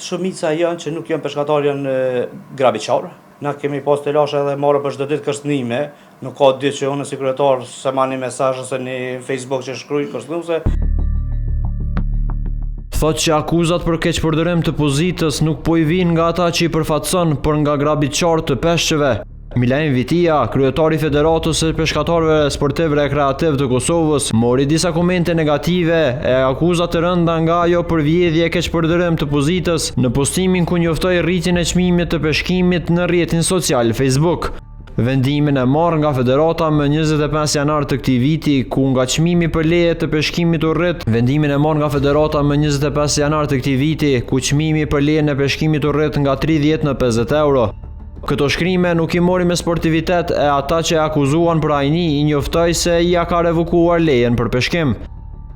Shumica janë që nuk janë peshkatarë janë grabiqarë. Na kemi pas telashe edhe marrë për çdo ditë kërcënime, nuk ka ditë që unë si kryetar s'e marr një mesazh ose një Facebook që shkruaj kërcënuese. Thotë që akuzat për keqpërdorim të pozitës nuk po i vijnë nga ata që i përfaqëson, por nga grabiqarë të peshqve. Milaim Vitia, kryetar i Federatës së Peshkatarëve Sportiv Rekreativ të Kosovës, mori disa komente negative e akuza të rënda nga ajo për vjedhje e keqpërdorim të pozitës në postimin ku njoftoi rritjen e çmimit të peshkimit në rrjetin social Facebook. Vendimin e marrë nga Federata më 25 janar të këtij viti, ku nga çmimi për leje të peshkimit u rrit, vendimin e marrë nga Federata më 25 janar të këtij viti, ku çmimi për lejen e peshkimit u rrit nga 30 në 50 euro. Këto shkrime nuk i mori me sportivitet e ata që e akuzuan për hajni i njoftoi se ia ka revokuar lejen për peshkim.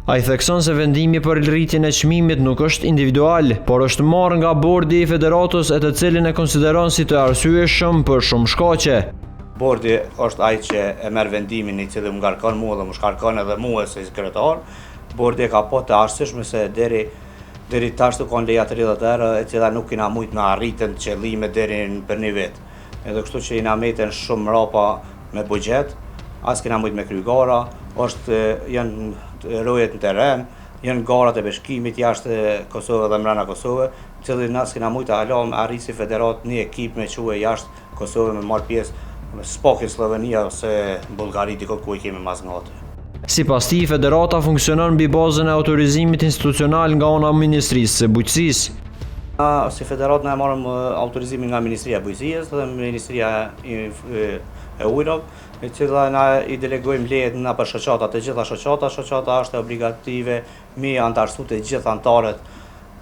Ai thekson se vendimi për rritjen e çmimit nuk është individual, por është marrë nga bordi i federatës e të cilin e konsideron si të arsyeshëm për shumë shkaqe. Bordi është ai që e merr vendimin i cili më ngarkon mua dhe më shkarkon edhe mua si kryetar. Bordi e ka pa të arsyeshme se deri Deri tash u kanë leja 30 euro e cila nuk kina mujt me arritën qëllime deri për një vit. Edhe kështu që jena metën shumë mrapa me buxhet, as kena mujt me kry gara, është janë rojet në terren, janë garat e peshkimit jashtë Kosovë dhe mrena Kosovë, cili na s'kena mujt hala me arrit si federat një ekip me çue jashtë Kosovë me marrë pjesë s'paki në Sllovenia ose Bullgari diku ku i kemi mas ngati. Sipas tij, federata funksionon mbi bazën e autorizimit institucional nga ana e Ministrisë së Bujqësisë. Na si federatë na e marrim autorizimin nga Ministria e Bujqësisë dhe Ministria e Ujërave, e cila na i delegojmë lejet nëpër shoqata, të gjitha shoqatat, shoqata është obligative mi anëtarësu të gjithë anëtarët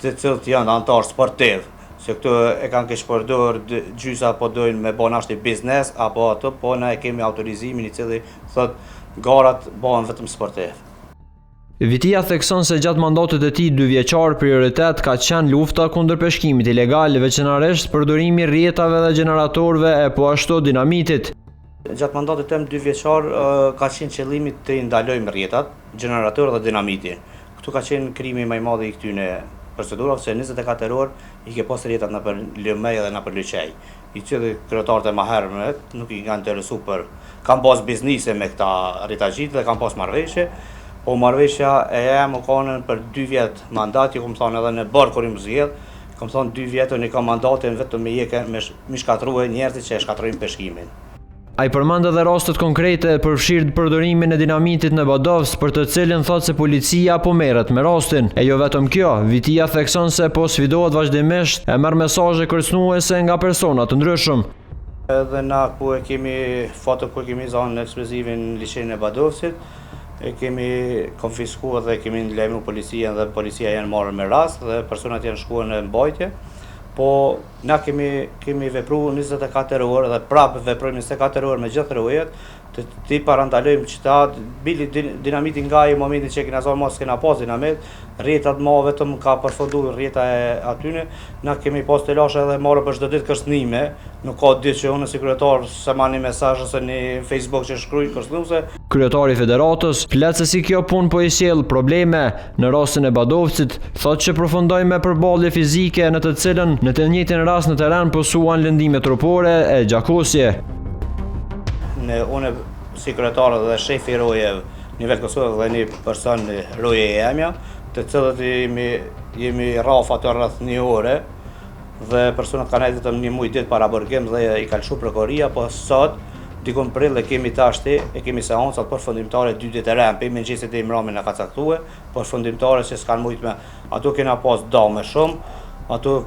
të cilët janë anëtarë sportiv, se këtu e kanë keqpërdor gjysa po dojnë me bo nashti biznes apo ato, po na e kemi autorizimin i cili thot garat bëhen vetëm sportiv. Vitia thekson se gjatë mandatit të tij dyvjeçar prioritet ka qenë lufta kundër peshkimit ilegal, veçanërisht përdorimi i rrjetave dhe gjeneratorëve e po ashtu dinamitit. Gjatë mandatit tem dyvjeçar ka qenë qëllimi të ndalojmë rrjetat, gjeneratorët dhe dinamiti. Këtu ka qenë krimi më i madh i këtyne procedurave se 24 orë i ke pas rrjetat nëpër lumenj dhe nëpër liqej, i cili kryetarët e maherëme nuk i kanë interesu për kanë pas biznise me këta rrjetaxhitë dhe kanë pas marrëveshje, po marrëveshja e jem u kanën për 2 vjet mandat, ju kom thonë edhe në bord kur jam zgjedh, kom thonë 2 vjet unë i kam mandatin vetëm me jeke me, me shkatrue njerëzit që e shkatrojnë peshkimin. Ai përmend edhe rastet konkrete, përfshirë përdorimin e dinamitit në Badovc, për të cilin thotë se policia po merret me rastin. E jo vetëm kjo, Vitia thekson se po sfidohet vazhdimisht e merr mesazhe kërcënuese nga persona të ndryshëm. Edhe na ku e kemi foto ku e kemi zanë eksplozivin në liqenin e Badovcit, e kemi konfiskuar dhe kemi lajmëruar policinë dhe policia janë marrë me rast dhe personat janë shkuar në mbajtje. Po na kemi kemi vepru 24 orë dhe prapë veprojmë 24 orë me gjithë rojet, të t'i parandalojmë që ta bili dinamiti nga ai momenti që e kena zonë mos kena pas dinamit, rrjetat ma vetëm ka përfundu rrjeta e atyne, na kemi pas telashe edhe marrë për çdo ditë kërcënime, nuk ka ditë që unë si kryetar s'e marr një mesazh ose një Facebook që shkruaj kërcënuese. Kryetari i Federatës flet se si kjo punë po i sjell probleme, Në rastin e Badovcit, thotë që përfundoi me përballje fizike në të cilën në të njëjtin rast në terren pësuan lëndime trupore e gjakosje. Në unë si kryetar dhe shefi i rojeve nivel Kosovë dhe një person roje e jemja, të cilët jemi, jemi rraf ato rreth një ore dhe personat kanë nejtë vetëm një muj ditë paraburgim dhe i ka lëshu prokuroria, po sot dikun prill e kemi tashti, e kemi seancat përfundimtare dy ditë e rend, prej mëngjesit deri mbrëmje na ka caktue, përfundimtare që s'kanë mujt me, ato kena pas dame shumë, ato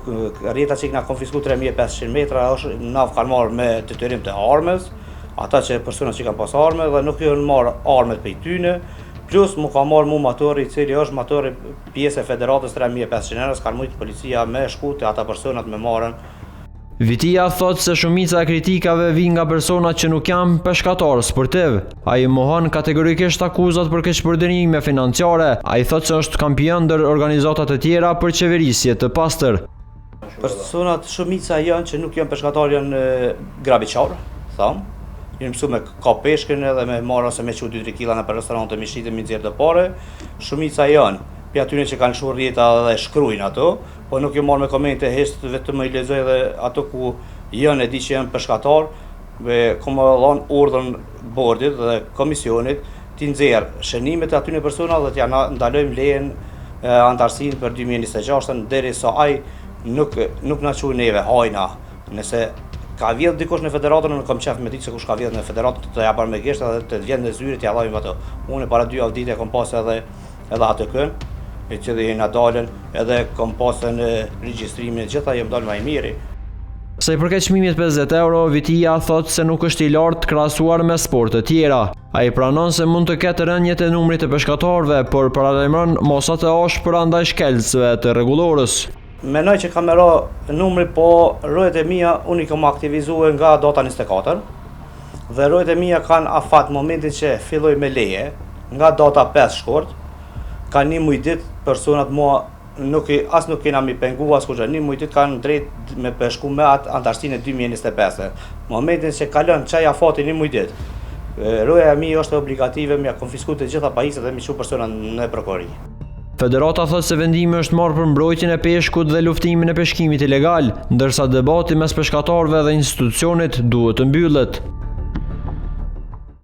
rrjeta që i kena konfisku 3500 metra, është na kanë marrë me detyrim të armës, ata që personat që kanë pas arme dhe nuk janë marrë armët prej tyne, plus mu ka marrë mu motori i cili është motori pjesë e federatës 3500 euro, s'kanë mujt policia me shku te ata personat me marrën. Vitia thotë se shumica e kritikave vijnë nga persona që nuk janë peshkatarë sportiv. Ai mohon kategorikisht akuzat për keqpërdorime financiare. Ai thotë se është kampion ndër organizatat e tjera për qeverisje të pastër. Personat shumica janë që nuk janë peshkatarë janë grabiqarë, tham. Janë mësu me kap peshkën edhe me marrë ose me çu 2-3 kila nëpër restorante me shit e me nxjerr do pare. Shumica janë prej atyne që kanë lëshu rrjeta dhe shkrujnë ato. Po nuk jom marrë me komente hiç, vetëm i lexoj edhe ato ku janë e di që janë peshkatar, me kom dhënë urdhën bordit dhe komisionit t'i nxjerr shënimet e atyne persona dhe t'ja ndalojmë lejen anëtarësinë për 2026 derisa ai nuk nuk na quan neve hajna. Nëse ka vjedh dikush në federatën, unë kam qef me ditë se kush ka vjedh në federatën, të ja bërë me gisht edhe të vjen në zyrë t'ja dhajmë ato. Unë para dy javë ditë e kom pas edhe edhe ATK-n, i cili na dalën edhe kom pas në regjistrimin e gjitha, jam dalë ma i miri. Sa i përket çmimit 50 euro, Vitia thotë se nuk është i lartë krahasuar me sportet tjera. Ai pranon se mund të ketë rënie të numrit të peshkatarëve, por paralajmëron masa të ashpra ndaj shkelësve të rregullores. Menoj që ka me ra numri, po rojet e mia unë i kam aktivizue nga data 24 dhe rojet e mia kanë afat momentin që filloj me leje nga data 5 shkurt, kanë një muj ditë personat mua nuk i, as nuk kena mi pengu as kurgjë, një muj ditë kanë drejt me peshku me atë antarësinë e 2025. Momentin që kalon qaj afati një muj ditë, roja e mi është obligative me ja konfisku të gjitha pajisjet dhe mi çu persona në prokurori. Federata thotë se vendimi është marrë për mbrojtjen e peshkut dhe luftimin e peshkimit ilegal, ndërsa debati mes peshkatarëve dhe institucionit duhet të mbyllet.